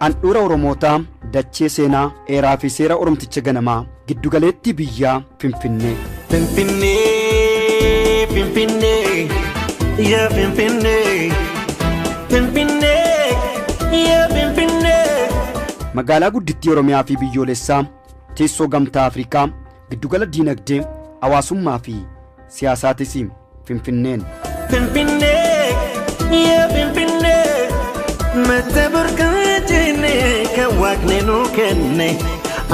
Handhuura Oromootaa, dachee seenaa, heeraa fi seera Oromticha ganamaa, giddugaleettii biyyaa Finfinnee. Finfinnee, Finfinnee, yaa Finfinnee, Finfinnee, yaa Finfinnee. Magaalaa guddittii Oromiyaa fi biyyoolessaa, teessoo Gamtaa Afrikaa, giddugala diinagdee, hawaasummaa fi siyaasaatis Finfinneen. Finfinnee, yaa Finfinnee, mata burqaa jennee kan waaqni nuu kenne,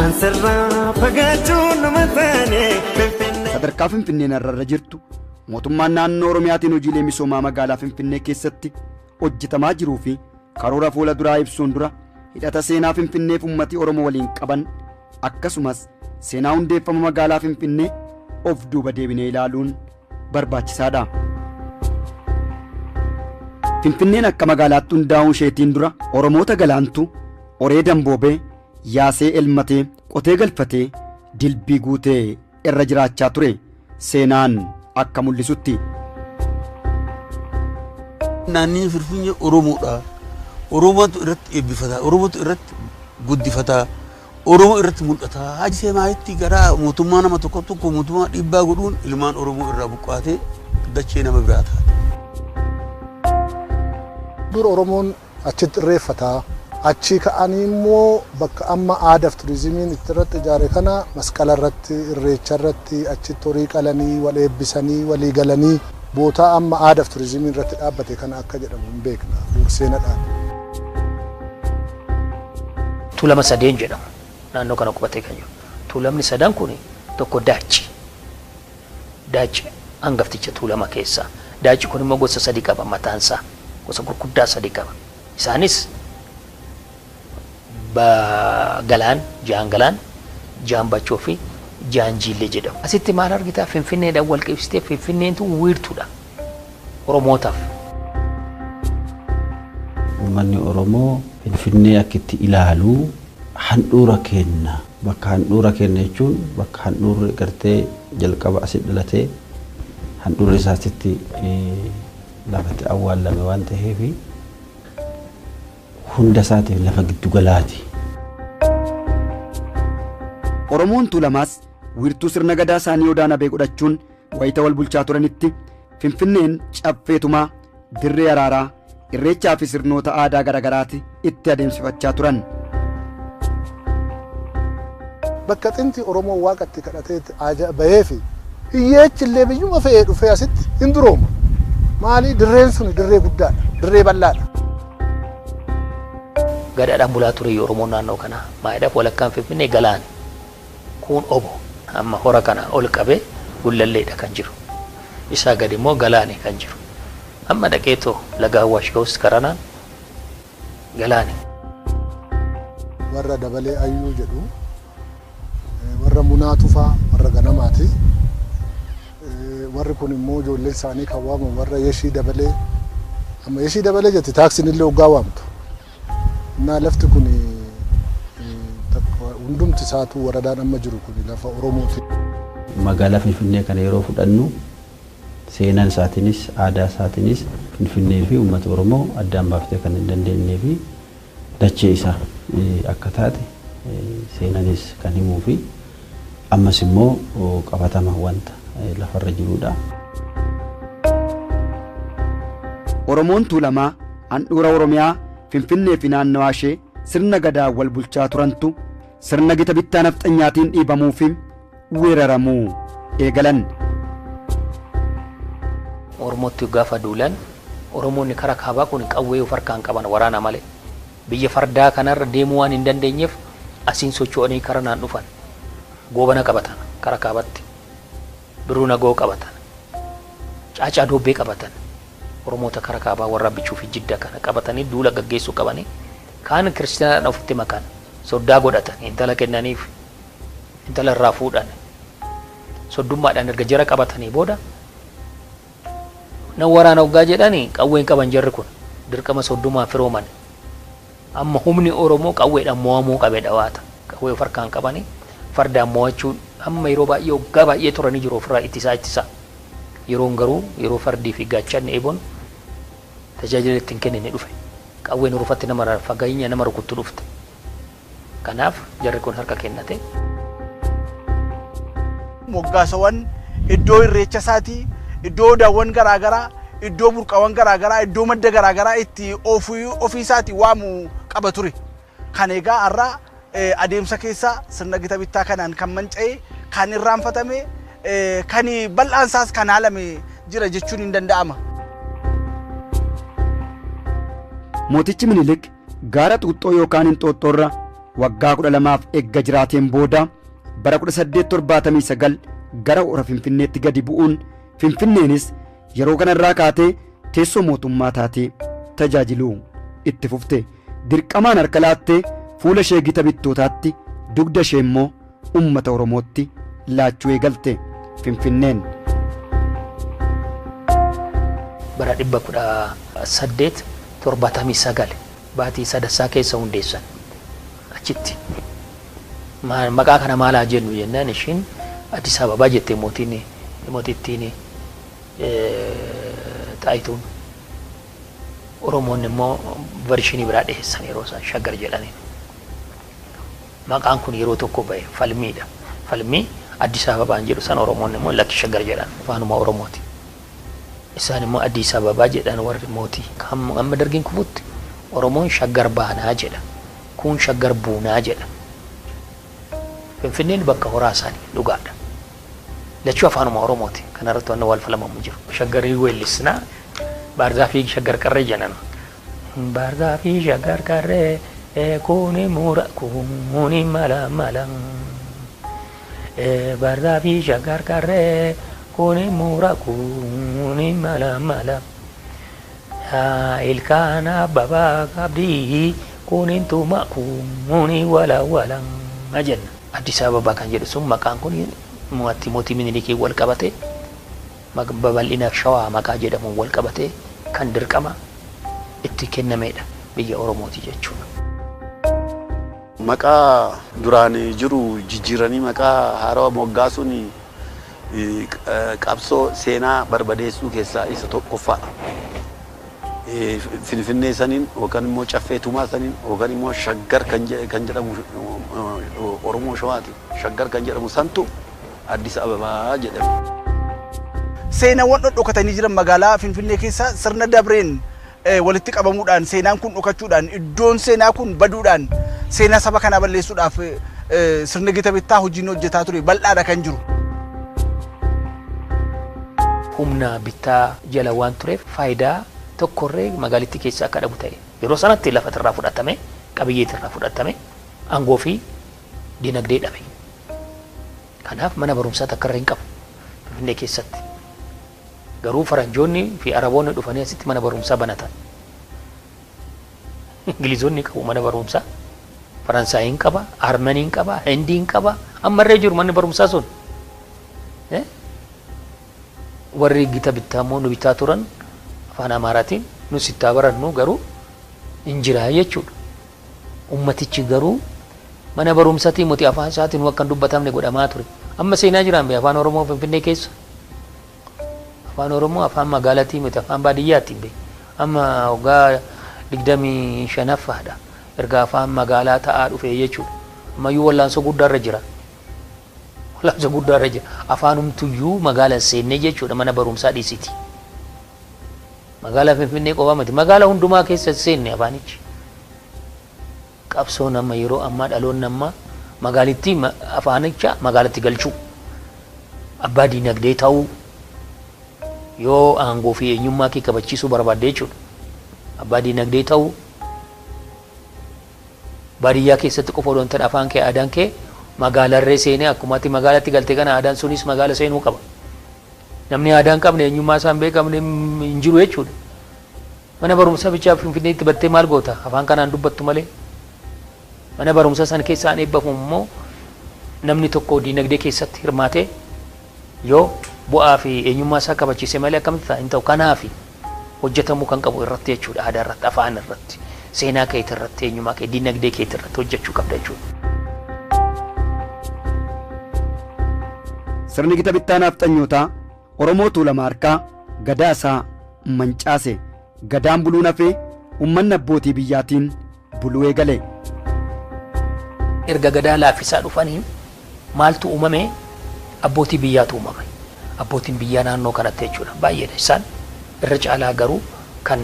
ansarraa fagaachuu nama taane Finfinnee. Sadarkaa Finfinneen irra jirtu, mootummaan naannoo Oromiyaatiin hojiilee misoomaa magaalaa Finfinnee keessatti hojjetamaa jiruu fi karoora fuula duraa ibsuun dura hidhata seenaa Finfinneef uummatni Oromoo waliin qaban, akkasumas seenaa hundeeffama magaalaa Finfinnee of duuba deebinee ilaaluun barbaachisaadha. Finfinneen akka magaalaatti hundaa'uu isheetiin dura Oromoota galaantu horee damboobee, yaasee elmatee, qotee galfatee, dilbii guutee irra jiraachaa ture seenaan akka mul'isutti. Naanniin Finfinnee Oromoodha. Oromootu irratti eebbifata, Oromootu irratti guddifata, Oromoo irratti mul'ata. Haji maayitti gara mootummaa nama tokko tokko mootummaa dhiibbaa godhuun ilmaan Oromoo irraa buqqaatee dachee nama biraa taate. Dur Oromoon achitti irreeffataa, achi ka'anii immoo bakka amma aadaaf turizimiin itti irratti ijaare kana masqala irratti, irreecha irratti achitti horii qalanii, wal eebbisanii, walii galanii bootaa amma aadaaf turizimiin irratti dhaabbate kana akka jedhamu hin beekna. Dur seenaadhaan. Tuulama sadeen jedhamu naannoo kana qubatee kan jiru. Tuulamni sadan kun tokko Daacci. Daacci hangafticha tuulama keessaa. Daacci kun immoo gosa sadi qaba mataansaa. Gosa gurguddaa sadi qaba. Isaanis Galaan, Jaan Galaan, Jaan Bachoo fi Jaan Jiillee jedhamu. Asitti maal argitaa? Finfinneedhaan wal qabsiistee Finfinneentu wiirtuudha Oromootaaf. Uummanni Oromoo Finfinnee akka itti ilaalu handhuura kenna. Bakka handhuura kenna jechuun bakka handhuurri gartee jalqaba asi dhalatee handhuurri isaasitti lafatti awwaallame waan ta'eef hunda isaatiif lafa giddu galaati. Oromoon Tuulamaas wiirtuu sirna gadaa isaanii Odaa Nabee godhachuun wayita wal bulchaa turanitti Finfinneen caffeetumaa, dirree araaraa, irreechaa fi sirnoota aadaa garaagaraati itti adeemsifachaa turan. Bakka xinti Oromoo waaqatti kadhatee bahee fi hiyyeechi illee biyyuma fe'ee dhufee asitti hin durooma. Maali dirreen sun dirree guddaadha, dirree bal'aadha. Gadaadhaan bulaa ture Oromoon naannoo kanaa. Maayidhaaf walakkaan Finfinnee galaani. Kun obo amma hora kana ol qabee Gullalleedha kan jiru. Isaa gadi immoo galaani kan jiru. Amma dhaqeetoo laga Awwaash ga'us karanaan galaani. Warra Dabalee Ayyuu jedhu, warra Munaa Tufaa, warra Ganamaati. Warri kun immoo ijoolleen isaanii kan waamamu warra Yeshii Dabalee. Amma Yeshii Dabalee jetti taaksiin illee hoggaa waamtu. Innaa lafti kun hundumti isaatu waradaan amma jiru kun lafa Oromooti. Magaalaa Finfinnee kana yeroo fudhannu seenaan isaatiinis aadaa isaatiinis Finfinnee fi uummata Oromoo addaan baaftee kan hin dandeenyee fi dachee isaa akka taate seenaanis kan himuu fi ammas immoo qabatama wanta lafarra jirudha. Oromoon Tuulamaa handhuura Oromiyaa Finfinnee fi naannawaa ishee sirna gadaa wal bulchaa turantu sirna gita bittaa nafxanyaatiin dhiibamuu fi weeraramuu eegalan. Oromootti gaafa duulan Oromoonni karaa kaabaa kun qawwee of harkaan qaban waraana malee biyya fardaa kanarra deemuu waan hin dandeenyeef asiin socho'anii karaa naan dhufan. Goobana qabatan karaa kaabatti, Birruu Nagoo qabatan, Caacaa Doobbee qabatan. Oromoota karaa kaabaa warra Bichuu fi Jidda kana qabatanii duula gaggeessuu qabanii kaan kiristaanaan ofitti makan soddaa godhatan intala kennaniif intala irraa fuudhan soddummaadhaan erga jara qabatanii booda nan waraana hoggaa jedhanii qawween qaban jarri kun dirqama soddummaa firooman. Amma humni Oromoo qawweedhaan mo'amuu qabe dhawaata. Qawwee of harkaan qabanii fardaan mo'achuun amma yeroo baay'ee hoggaa baay'ee turanii jiru ofirraa ittisaa ittisaa. Yeroon garuu yeroo fardii fi gaachanni eeboon tajaajila ittiin kennine dhufe. Qawween urufatti nama fageenya nama rukuttu dhufte. Kanaaf jarri kun harka kennate. Moggaasawwan iddoo irreecha isaatii, iddoo odaawwan garaagaraa, iddoo burqaawwan garaagaraa, iddoo madda garaagaraa itti ofii isaatii waamu qaba ture. Kan egaa har'a adeemsa keessa sirna gita bittaa kanaan kan manca'e, kan irraanfatame, kan bal'aansaas kan haalame jira jechuun hin danda'ama. Mootichi Minilik gaara Xuuxxoo yookaan Inxooxxoorra waggaa 12 eegga jiraateen booda bara 1879 gara hora Finfinneetti gadi bu'uun Finfinneenis yeroo kanarraa kaatee teessoo mootummaa taatee tajaajiluu itti fufte. Dirqamaan harka laattee fuula ishee gita bittootaatti, dugda ishee immoo uummata Oromootti laachuu eegalte Finfinneen. Bara 1879 baatii sadassaa keessa hundeessan achitti. Maqaa kana maalaa jennu jennaan ishiin Addis Ababaa jettee mootittiin Xaayituun. Oromoonni immoo vershinii biraa dhiyeessan yeroo isaan Shaggar jedhaniin. Maqaan kun yeroo tokko ba'e falmiidha. Falmii Addis Ababaan jedhu san Oromoonni immoo lakki Shaggar jedhan afaanuma Oromooti. Isaan immoo Addis Ababaa jedhan warri mootii. Amma dargiin kufutti Oromoon Shaggar baanaa jedha. Kun Shaggar buunaa jedha. Finfinneen bakka horaa isaanii dhugaadha. Lachuu afaanuma Oromooti. Kanarratti wanna wal falmamu jiru. Shaggarii weellisnaa baarzaafii Shaggar qarree jedhan. Baarzaafii Shaggar qarree kuni mura kuni mala mala. Baarzaafii Shaggar qarree kuni mura kuni mala mala. Ilkaan abbabaa qabdii kuni tuma kuni wala wala jenna. Addis Ababaa kan jedhu sun maqaan kun mootii Minilikii wal qabate, babal'ina Shawaa maqaa jedhamuun wal qabate kan dirqama itti kennamedha biyya Oromooti jechuudha. Maqaa duraan jiru jijjiiranii maqaa haarawaa moggaasuun qabsoo seenaa barbadeessuu keessaa isa tokkoffaadha. Finfinnee saniin yookaan immoo Caffee Tumaa saniin yookaan immoo Shaggar kan jedhamu Oromoo Shawaati. Shaggar kan jedhamu santu Addis Ababaa jedhama. Seenaawwan dhodhokatanii jiran magaalaa Finfinnee keessa sirna dabreen walitti qabamuudhaan seenaan kun dhokachuudhaan iddoon seenaa kun baduudhaan seenaa saba kanaa balleessuudhaaf sirna gita bittaa hojiin hojjetaa ture bal'aadha kan jiru. Humna bittaa jala waan tureef faayidaa tokkorree magaalittii keessa akka dhabu ta'e. Yeroo sanatti lafa irraa fudhatame, qabiyyee irraa fudhatame, aangoo fi dinagdee dhabe. Kanaaf mana barumsaa takka irra hin qabu Finfinnee keessatti. Garuu faranjoonni fi Araboonni dhufanii asitti mana barumsaa banatan. Ingilizoonni qabu mana barumsaa, Faransaayiin qaba, Armeniin qaba, Hindiin qaba, ammarree jiru manni barumsaa sun. Warri gita bittaa immoo nu bitaa turan afaan Amaaraatiin nu sittaa barannu garuu hin jira jechuudha. Ummatichi garuu mana barumsaatiin miti afaan isaatiin akka hin dubbatamne godhamaa ture. Amma seenaa jiraan bee afaan Oromoo Finfinnee keessa. Afaan Oromoo afaan magaalaatii miti afaan baadiyyaatiin bee. Amma waggaa 25ffaadha. Erga afaan magaalaa ta'aa dhufe jechuudha. Ammayyuu wallaansoo guddaarra jira. Wallaansoo guddaarra jira. Afaanumtuyyuu magaala seennee jechuudha mana barumsaa dhiisiti. Magaalaa Finfinnee qofa miti. Magaalaa hundumaa keessa seenne afaanichi. Qabsoon amma yeroo ammaa dhaloonni ammaa magaalittii afaanicha magaalatti galchuu. Abbaa diinagdee ta'uu yoo aangoo fi eenyummaa kee kabachiisuu barbaadde jechuudha. Abbaa diinagdee ta'uu baadiyyaa keessatti qofa odoo hin ta'in afaan kee aadaan kee magaalarree seenee akkuma ati magaalatti galtee kana aadaan sunis magaala seenuu qaba. Namni aadaa hin qabne eenyummaa isaa hin beekamne hin jiru jechuudha. Mana barumsaa bichaa Finfinneetti battee maal goota? Afaan kanaan dubbattu malee. Mana barumsaa sana keessaa eebbafamu immoo namni tokko diinagdee keessatti hirmaatee yoo bu'aa fi eenyummaa isaa kabachiise malee akkamitti ta'a hin ta'u. Kanaaf hojjetamuu kan qabu irratti jechuudha. Aadaa irratti, afaan irratti, seenaa keetii irratti, eenyummaa kee, diinagdee keetii irratti hojjechuu qabda jechuudha. Sirni gita bittaa nafxanyootaa Oromoo Tuulamaa harkaa gadaa isaa mancaase. Gadaan buluun hafee uummanni abbootii biyyaatiin buluu eegale. Erga gadaa laaffisaa dhufanii maaltu uumame? Abbootii biyyaatu uumame. Abbootiin biyyaa naannoo kanatti jechuudha. Baay'eedha isaan irra caalaa garuu kan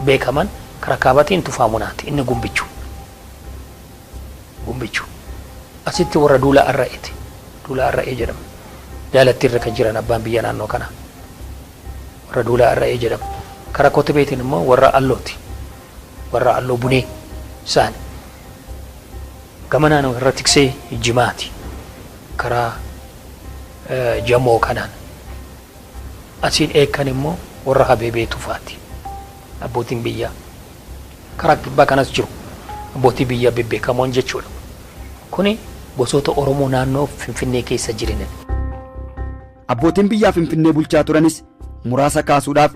beekaman karaa kaabatiin Tufaa Munaati. Inni Gumbichu. Gumbichu. Asitti warra Duula Arra'eeti. Duula Arra'ee jedhama. Jaalatti irra kan jiran abbaan biyya naannoo kanaa. Warra Duula Arra'ee jedhama. Karaa Kotibeetiin immoo warra Allooti. Warra Alloo Bunee isaan. Gama naannoo irra tiksee Jimaati. Karaa Jamoo kanaan. Asiin eekkan immoo warra Habeebee Tufaati. Abbootiin biyyaa. Karaa kibbaa kanas jiru. Abbootii biyyaa bebbeekamoon jechuudha. Kuni gosoota Oromoo naannoo Finfinnee keessa jiranidha. Abbootiin biyyaa Finfinnee bulchaa turanis muraasa kaasuudhaaf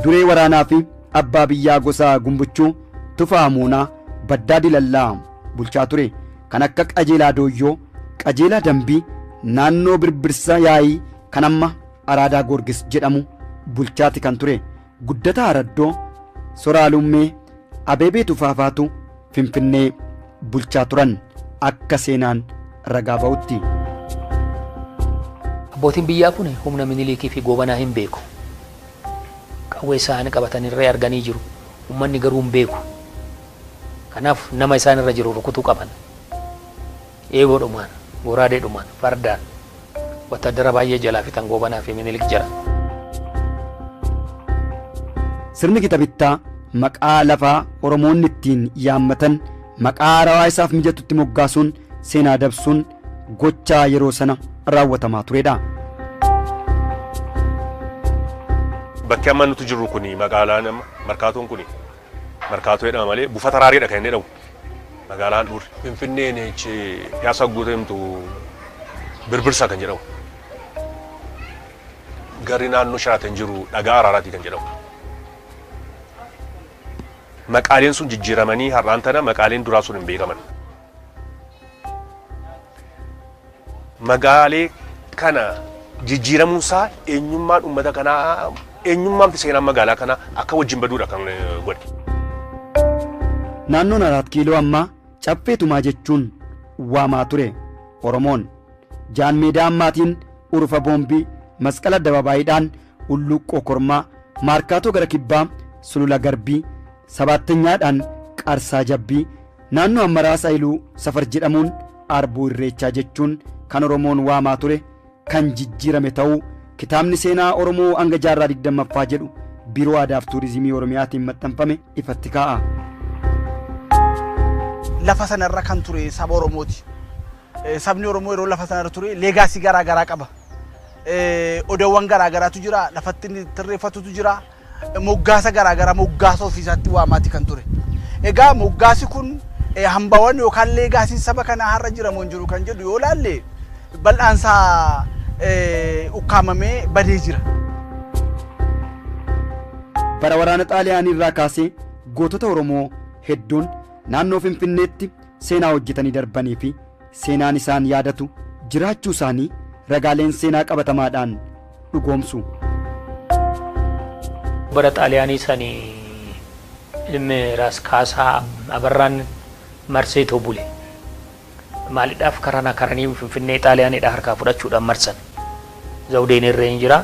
duree waraanaa fi abbaa biyyaa gosa Gumbichuu Tufaa Muunaa Baddaa Dilallaa bulchaa ture. Kan akka Qajeelaa Dooyyoo, Qajeelaa Dambii, naannoo Birbirsa Yaayii kan amma Araadaa Goorgis jedhamu bulchaati kan ture. Guddataa Araddoo, Soraa Lummee, Abeebee Tufaafaatu Finfinnee bulchaa turan akka seenaan ragaa ba'utti. Abbootiin biyyaa kun humna Minilikii fi Goobanaa hin beeku. Qawwee isaanii qabatanirree arganii jiru. Uummanni garuu hin beeku. Kanaaf nama isaan irra jiru rukutuu qaban. Eeboodhumaan, goraadeedhumaan, fardaan wattaadara baay'ee jalaa fixan Goobanaa fi Minilik jira. Sirni kitabittaa maqaa lafaa Oromoonni ittiin yaammatan maqaa haarawaa isaaf mijatutti moggaasuun seenaa dabsuun gochaa yeroo sana raawwatamaa turedha. Bakki amma nuti jirru kuni magaalaan amma Markaatoon kuni Markaatoo jedhama malee buufata Raariidha kan inni jedhamu. Magaalaan dur Finfinneen Piyaasaa guutuu Birbirsa kan jedhamu. Garri naannoo Sharaatan jiru dhagaa Araaraatii kan jedhamu. Maqaaleen sun jijjiiramanii har'aan tana maqaaleen duraa sun hin beekaman. Magaalee kana jijjiiramuunsaa eenyummaan uummata kanaa eenyummaan fi seenaan magaalaa kanaa akka wajjin baduudha kan godhe. Naannoon Araat Kiiloo ammaa Caffee Tumaa jechuun waamaa ture Oromoon. Jaan Meedaa ammaatiin Urufa Boombii, Masqala Addababaayiidhaan Hulluuqqoo Kormaa, Maarkaatoo gara Kibbaa, Sulula Garbii, Sabaattanyaadhaan Qarsaa Jabbii, naannoo Ammaraa Saayiluu Safar jedhamuun Arbuu Irreechaa jechuun kan Oromoon waamaa ture kan jijjiirame ta'uu kitaabni seenaa Oromoo hanga jaarraa 20ffaa jedhu Biiroo Aadaa fi Turizimii Oromiyaatiin maxxanfame ifatti kaa'a. Lafa sanarra kan ture saba Oromooti. Sabni Oromoo yeroo lafa sanarra ture leegaasii garaa garaa qaba. Odaawwan garaa garaatu jira, lafatti inni tarreeffatutu jira, moggaasa garaa garaa moggaasa ofiisaatti waamaati kan ture. Egaa moggaasi kun hambaawwan yookaan leegaasiin saba kanaa har'a jira moo hin jiru kan jedhu yoo laalle bal'aansaa ukkaamamee badee jira. Bara waraana Xaaliyaanii irraa kaasee gootota Oromoo hedduun naannoo Finfinneetti seenaa hojjetanii darbanii fi seenaan isaan yaadatu jiraachuu isaanii ragaaleen seenaa qabatamaadhaan dhugoomsu. Bara Xaaliyaanii sanii ilmi Raas Kaasaa Abarraan marseetoo bule. Maaliidhaaf karana karanii Finfinnee Xaaliyaaniidha harkaa fudhachuudhaan marsan. Zawudeen irra hin jira,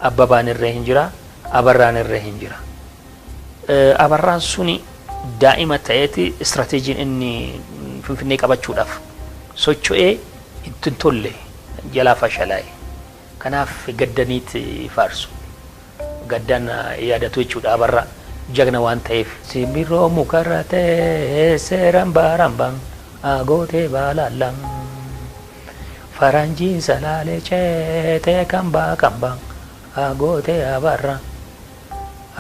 Abbabaan irra hin jira, Abarraan irra hin jira. Abarraan suni daa'ima ta'eeti istirateejiin inni Finfinnee qabachuudhaaf socho'ee itti hin tolle jalaa fashalaa'e. Kanaaf gaddaniit faarsu. Gaddaan yaadatu jechuudha Abarraa jagna waan ta'eef. Simbirroo mukarra teessee rambaa rambaan agootee baalaallaan. Faranjiin salaalee ceetee kambaa kambaan agootee Abarraa.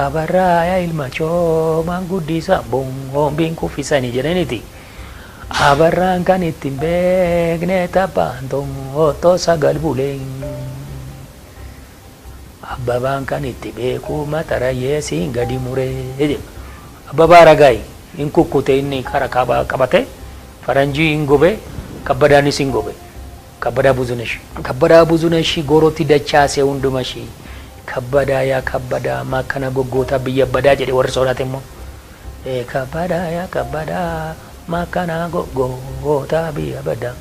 Abarraa yaa ilma coomaan guddisa boombiin kuffisanii jedhaniiti. Abarraan kan ittiin beekne taphaan otoo sagal buleen. Abbabaan kan itti beeku matarayyee siin gadi muree jedha. Abbabaa Ragaayi hin kukkute inni kara kaabaa qabate faranjii hin gobe kabbadaanis hin gobe. Kabbadaa Buzunesh. Kabbadaa Buzunesh goorootti dachaasee hundumashii. Kabbadaa yaa kabbadaa makkana goggoota biyya badaa jedhe warri sodaate immoo. Kabbadaa yaa kabbadaa makana goota biyya badaa.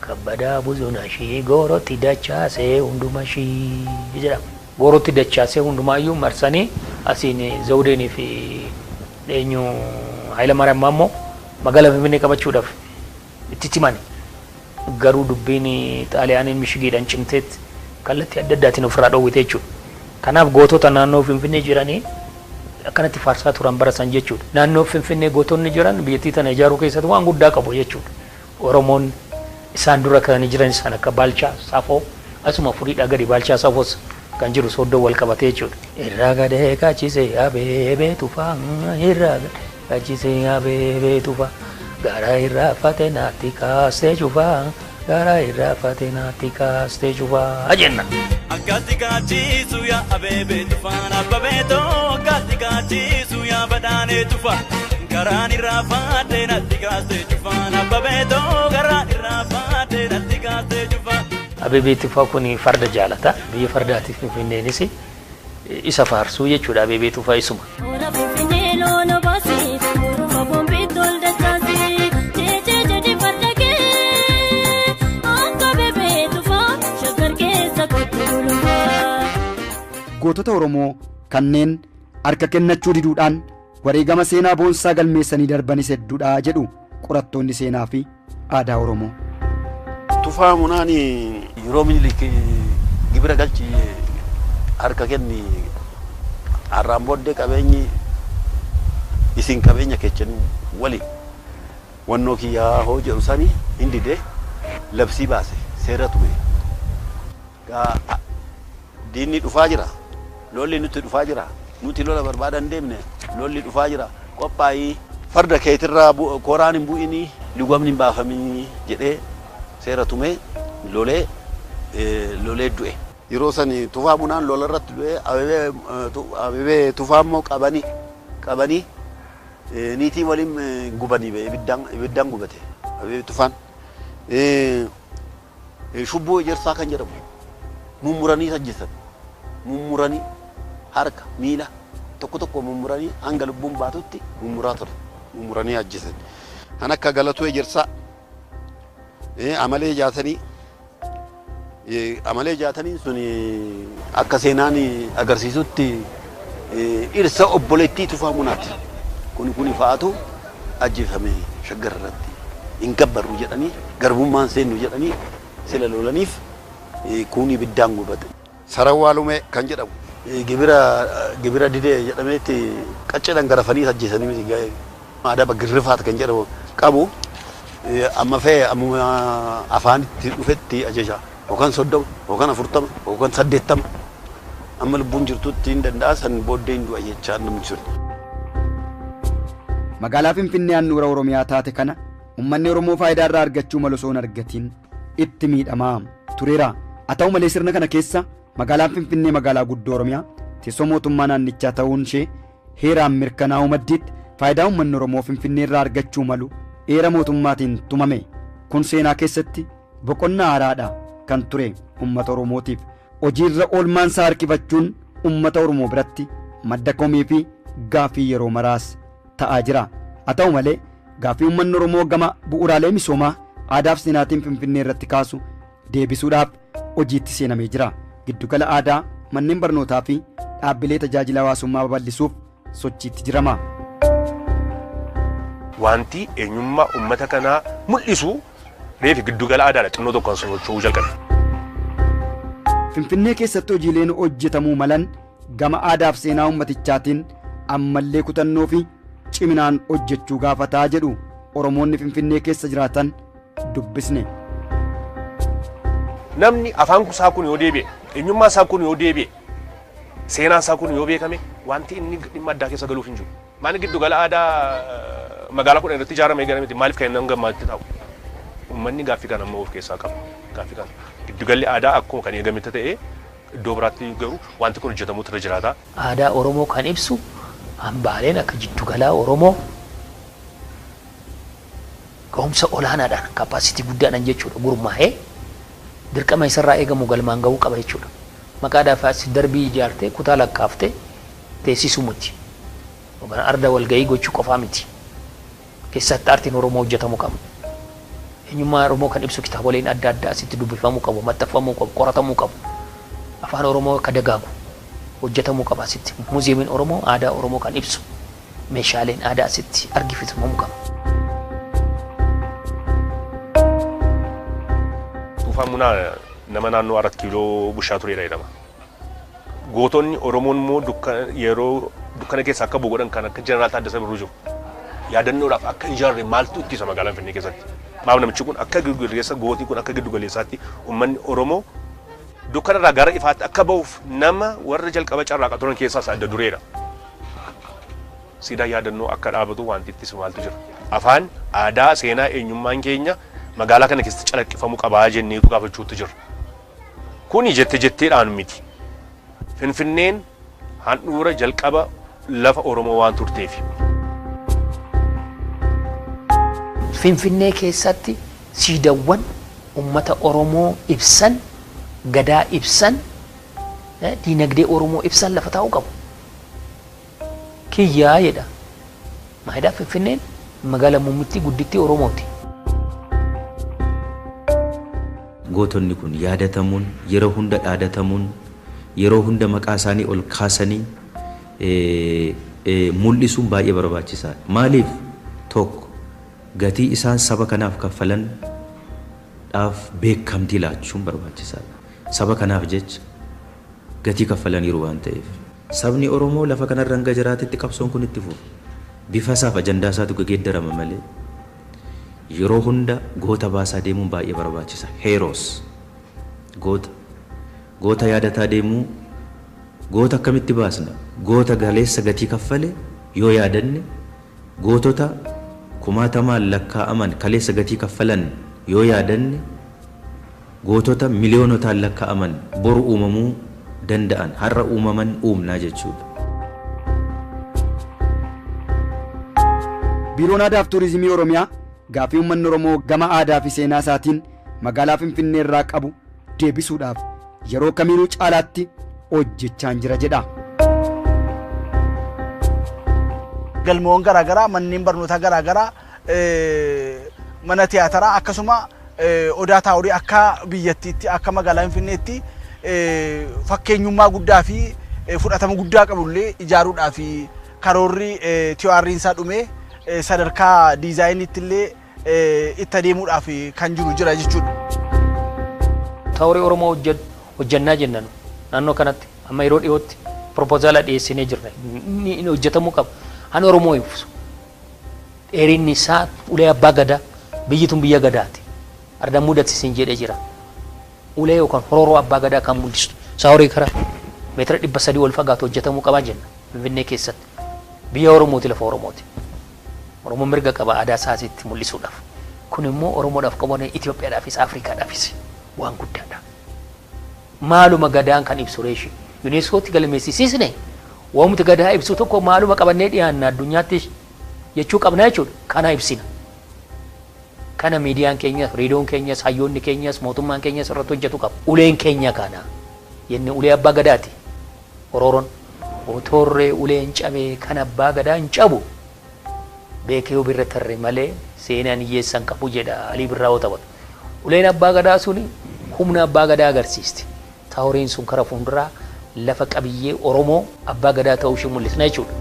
Kabbadaa buzuna shii goorotti dachaasee hunduma shii jedhama. Goorotti dachaasee hundumaayyuu marsanii asiin Zawudeenii fi eenyu Hayilamaariyaam Maammoo magaalaa Finfinnee qabachuudhaaf itti cimani. Garuu dubbiin Xaaliyaaniin mishigiidhaan cimteetti kallattii adda addaatiin ofirraa dhoowwite jechuudha. Kanaaf gootota naannoo Finfinnee jiranii akkanatti faarsaa turan barasan jechuudha. Naannoo Finfinnee gootonni jiran biyyattii tana ijaaruu keessatti waan guddaa qabu jechuudha. Oromoon isaan dura kan jiran isaan akka Baalchaa Safoo asuma furiidhaa gadi Baalchaa Safoos kan jiru sooddoo wal qabatee jechuudha. Irraa gadee kaachisee abeebee tufaa irraa gadee kaachisee abeebee tufaa garaa irraa fate naatti kaastee cufaa garaa irraa fate naatti kaastee cufaa jenna. Akkatti kaachisu yaa abeebee tufaan abbabeetoo akkatti kaachisu yaa badhaanee tufaa garaan irraa fadhee natti kaastee cufaan abbabeetoo garaan irraa fadhee natti kaastee cufaa. Abeebee Tufaa kun farda jaalata. Biyya fardaatiif Finfinneenis isa faarsuu jechuudha. Abeebee Tufaa isuma. Gootota Oromoo kanneen harka kennachuu diduudhaan wareegama seenaa boonsaa galmeessanii darbanis hedduudha jedhu qorattoonni seenaa fi aadaa Oromoo. Tufaa Munaan yeroo Minilik gibira galchi harka kenni har'aan booddee qabeenyi isin qabeenya keessan wali wannoo kiyyaa hoo jedhu sani hin dide labsii baase seera tume. Diinni dhufaa jira, lolli nuti dhufaa jira, nuti lola barbaadan deemne lolli dhufaa jira, qophaa'ii farda keetirraa koraan hin bu'inii lugamni hin baafaminii jedhee seera tumee lolee lolee du'e. Yeroo san Tufaa Munaan lola irratti du'e Abeebee Tufaa immoo qabanii niitii waliin gubanii ibiddaan gubate Abeebee Tufaan. Shubboo Ejersaa kan jedhamu mummuranii ajjeesan mummuranii harka miila tokko tokko mummuranii hanga lubbuun baatutti mummuraa ture mummuranii ajjeesan. Kan akka Galatuu Ejersaa amalee jaatanii sun akka seenaan agarsiisutti dhirsa obboleettii Tufaa Munaati. Kun fa'aatu ajjeefame Shaggar irratti hin gabbarru jedhanii garbummaan seennu jedhanii sila lolaniif kun ibiddaan gubate. Sarawwaa Lumee kan jedhamu gibira didee jedhameetti qacceedhaan garafanii ajjeesanii miti adaba girrifaat kan jedhamu qabu. Amma fee ammuma afaanitti dhufetti ajaja yookaan 30 yookaan 40 yookaan 80 amma lubbuun jirtutti hin danda'a san booddee hin du'a jechaa namni sun. Magaalaa Finfinnee handhuura Oromiyaa taate kana uummanni Oromoo faayidaa irraa argachuu malu osoo hin argatiin itti miidhamaa tureera. Haa ta'u malee sirna kana keessa magaalaan Finfinnee magaalaa guddoo Oromiyaa teessoo mootummaa naannichaa ta'uun ishee heeraan mirkanaa'uu maddiitti faayidaa uummanni Oromoo Finfinnee irraa argachuu malu heera mootummaatiin tumame. Kun seenaa keessatti boqonnaa haaraadha kan ture uummata Oromootiif. Hojiirra oolmaan isaa harkifachuun uummata Oromoo biratti madda komii fi gaaffii yeroo maraas ta'aa jira. Haa ta'u malee gaaffii uummanni Oromoo gama bu'uuraalee misoomaa aadaa fi seenaatiin Finfinnee irratti kaasu deebisuudhaaf hojiitti seenamee jira. Giddugala aadaa, manneen barnootaa fi dhaabbilee tajaajila hawaasummaa babal'isuuf sochiitti jirama. Wanti eenyummaa uummata kanaa mul'isu reefi giddugala aadaadha xinnoo tokkoon socho'uu jalqabe. Finfinnee keessatti hojiileen hojjetamuu malan gama aadaa fi seenaa uummatichaatiin ammallee kutannoo fi ciminaan hojjechuu gaafataa jedhu Oromoonni Finfinnee keessa jiraatan dubbisne. Namni afaan isaa kun yoo deebi'e, eenyummaa isaa kun yoo deebi'e, seenaan isaa kun yoo beekame wanti inni dhimma addaa keessa galuuf hin jiru. Maali giddugala aadaa magaalaa 10 irratti ijaaramee gara miti maaliif kan inni gammaatti taa'u? Uummanni gaaffii kana ammoo of keessaa qaba. Gaaffii kana giddugalli aadaa akkuma kan eegametti ta'ee iddoo biraatti garuu wanti kun hojjetamuutu irra jiraata. Aadaa Oromoo kan ibsu hambaaleen akka jiddugalaa Oromoo ga'umsa olaanaadhaan kapaasitii guddaadhaan jechuudha gurmaa'ee dirqama isarraa eegamu galmaan ga'uu qaba jechuudha. Maqaadhaaf as darbii ijaartee kutaa lakkaaftee teessisuu miti. Yookaan arda walgahii gochuu qofaa miti. Keessatti aartiin Oromoo hojjetamuu qaba. Eenyummaa Oromoo kan ibsu kitaaboleen adda addaa asitti dubbifamuu qabu, maxxanfamuu qabu, qoratamuu qabu. Afaan Oromoo akka dagaagu hojjetamuu qaba asitti. Muuziyeemiin Oromoo aadaa Oromoo kan ibsu meeshaaleen aadaa asitti argisiifamuu qaba. Tufaa Munaa nama naannoo 4 kiiloo bushaa turedha jedhama. Gootonni Oromoon immoo yeroo dukkana keessa akka bu'u godhan kan akka Jeneraal Taaddasaa Birruu jiru. Yaadannoodhaaf akka ijaarre maaltu ittisa magaalaa Finfinnee keessatti? Maaf namichi kun akka giddugaleessa gootii kun akka giddugaleessaatti uummanni Oromoo dukkanarraa gara ifaatti akka ba'uuf nama warra jalqaba carraaqaa turan keessaa isa adda dureedha. Siidaa yaadannoo akka dhaabatu wanti ittisu maaltu jira? Afaan, aadaa, seenaa, eenyummaan keenya magaalaa kana keessatti calaqqifamuu qabaa jenneetu gaafachuutti jira. Kuni jette jetteedhaan miti. Finfinneen handhuura jalqaba lafa Oromoo waan turteef. Finfinnee keessatti siidawwan uummata Oromoo ibsan, gadaa ibsan, diinagdee Oromoo ibsan lafa taa'uu qabu. Kiyyaa jedha. Maayidaa Finfinneen magaalaa muummittii guddittii Oromooti. Gootonni kun yaadatamuun, yeroo hunda dhaadatamuun, yeroo hunda maqaa isaanii ol kaasanii mul'isuun baay'ee barbaachisaadha. Maaliif? Tokko gatii isaan saba kanaaf kaffalan dhaaf beekamtii laachuun barbaachisaadha. Saba kanaaf jecha gatii kaffalaniiru waan ta'eef. Sabni Oromoo lafa kanarra hanga jiraatetti qabsoon kun itti fufa. Bifa isaaf ajandaa isaatu geeddarama malee yeroo hunda goota baasaa deemuun baay'ee barbaachisa. Heroes goota yaadataa deemuu, goota akkamitti baasna? Goota galeessa gatii kaffale yoo yaadanne, gootota kumaatamaan lakkaa'aman kaleessa gatii kaffalan yoo yaadanne, gootota miliyoonotaan lakkaa'aman boru uumamuu danda'an har'a uumaman uumnaa jechuudha. Biiroon Aadaa fi Turizimii Oromiyaa gaaffii uummanni Oromoo gama aadaa fi seenaa isaatiin magaalaa Finfinnee irraa qabu deebisuudhaaf yeroo kamiinuu caalaatti hojjechaa jira jedha. Galmoon garaagaraa, manneen barnootaa garaagaraa, mana tiyaataraa akkasuma odaa taaworii akka biyyattiitti akka magaalaa Finfinneetti fakkeenyummaa guddaa fi fudhatama guddaa qabullee ijaaruudhaaf karoorri TOR'n isaa dhumee sadarkaa diizaayiniitti illee itti adeemuudhaaf kan jiru jira jechuudha. Taaworii Oromoo hojjannaa jenna naannoo kanatti amma yeroo dhiyootti propoozaala dhiyeessinee jirra. Inni hojjetamuu qaba. Han Oromoo ibsu. Dheerinni isaa ulee abbaa gadaa, biyyi tun biyya gadaati. Arda mudatis hin jedhee jira. Ulee yookaan horooroo abbaa gadaa kan mul'istu. Taaworii karaa meetira 300 ol fagaatu hojjetamuu qabaa jenna Finfinnee keessatti. Biyya Oromooti, lafa Oromooti. Oromoon mirga qaba aadaa isaasitti mul'isuudhaaf. Kun immoo Oromoodhaaf qabu Itoophiyaadhaafis Afrikaadhaafis waan guddaadha. Maaluma gadaan kan ibsu reeshi. UNESCOtti galmeessisiisne waamti gadaa ibsu tokko maaluma qabannee dhiyaanna addunyaatti jechuu qabna jechuudha. Kana ibsina. Kana miidiyaan keenyas, reediyoon keenyas, hayyoonni keenyas, mootummaan keenyas irratti hojjetu qaba. Uleen keenya kana jenne ulee abbaa gadaati. Horooroon otorree uleen cabee kan abbaa gadaa hin cabu. Beekee birra tarre malee seenaan hiyyeessan qabu jedha Alii Birraa yoo taphatu. Uleen abbaa gadaa suni humna abbaa gadaa agarsiisti. Taaworiin sun karaa fuulduraa lafa qabiyyee Oromoo abbaa gadaa ta'uu ishee mul'isna jechuudha.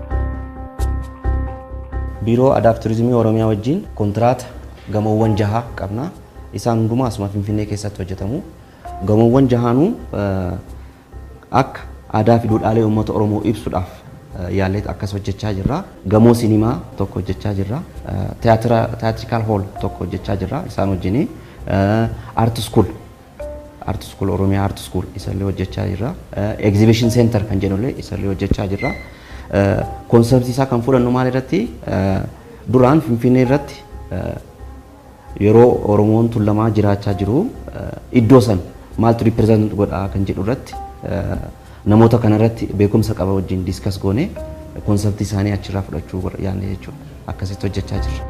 Biiroo Aadaa fi Turizimii Oromiyaa wajjin kontiraata gamoowwan jaha qabna. Isaan hundumaa asuma Finfinnee keessatti hojjetamu. Gamoowwan jahaanuu akka aadaa fi duudhaalee uummata Oromoo ibsuudhaaf yaallee akkas hojjechaa jirra. Gamoo sinimaa tokko hojjechaa jirra. Theatrical hall tokko hojjechaa jirra isaan wajjin. Art school Oromiyaa Art School isallee hojjechaa jirra. Exhibition center kan jennullee isallee hojjechaa jirra. Konseptii isaa kan fudhannu maal irratti duraan Finfinnee irratti yeroo Oromoon tuulamaa jiraachaa jiru iddoo san maaltu represent godhaa kan jedhu irratti namoota kanarratti beekumsa qaba wajjin discuss goone konseptii isaanii achirraa fudhachuu yaadne jechuudha. Akkasitti hojjechaa jirra.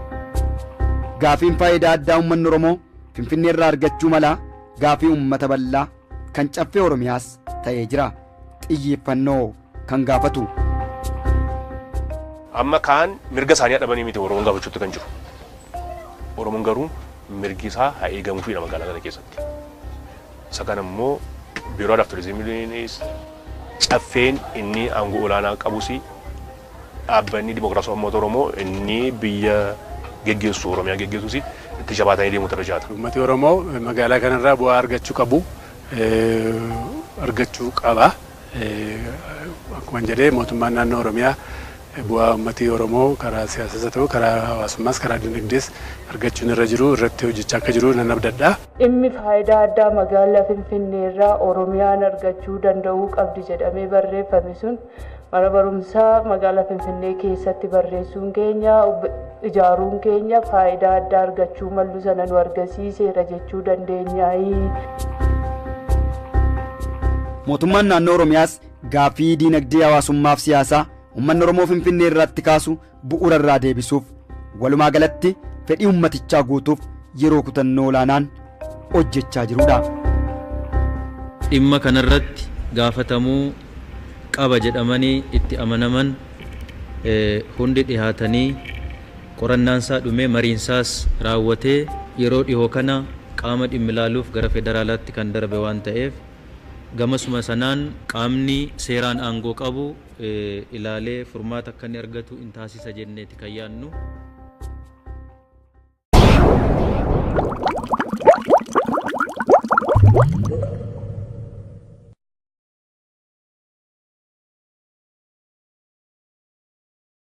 Gaafiin faayidaa addaa uummanni Oromoo Finfinnee irraa argachuu mala gaafii uummata bal'aa kan caffee Oromiyaas ta'ee jira. Xiyyeeffannoo kan gaafatu. Amma kaan mirga isaanii dhabanii miti Oromoon gaafachuutti kan jiru. Oromoon garuu mirgi isaa haa eegamuufidha magaalaa kana keessatti. Isa kana immoo biiroo aadaa fi turizimiinis caffeen inni aangoo olaanaa qabus dhaabbanni dimokiraasii uummata Oromoo inni biyya geggeessu Oromiyaa geggeessus itti jabaatanii deemuutu irra jiraata. Uummati Oromoo magaalaa kanarraa bu'aa argachuu qabu argachuu qaba. Akkuma jedhee mootummaan naannoo Oromiyaa bu'aa uummati Oromoo karaa siyaasaas haa ta'u karaa hawaasummaas karaa dinagdees argachuun irra jiru irratti hojjechaa akka jiru nan abdadha. Dhimmi faayidaa addaa magaalaa Finfinneerraa Oromiyaan argachuu danda'uu qabdi jedhamee barreeffame sun mana barumsaa magaalaa Finfinnee keessatti barreessuun keenya ijaaruun keenya faayidaa addaa argachuu mallu sana nu argisiiseera jechuu dandeenya. Mootummaan naannoo Oromiyaas gaaffii diinagdee hawaasummaaf siyaasaa uummanni Oromoo Finfinnee irratti kaasu bu'uura irraa deebisuuf walumaa galatti fedhii uummatichaa guutuuf yeroo kutannoo olaanaan hojjechaa jirudha. Dhimma kanarratti gaafatamuu qaba jedhamanii itti amanaman hundi dhihaatanii qorannaansaa dhumee mariinsaas raawwatee yeroo dhihoo kana qaama dhimmi ilaaluuf gara federaalaatti kan darbe waan ta'eef gamasuma sanaan qaamni seeraan aangoo qabu ilaalee furmaata akka inni argatu in taasisa jenneeti kan yaadnu.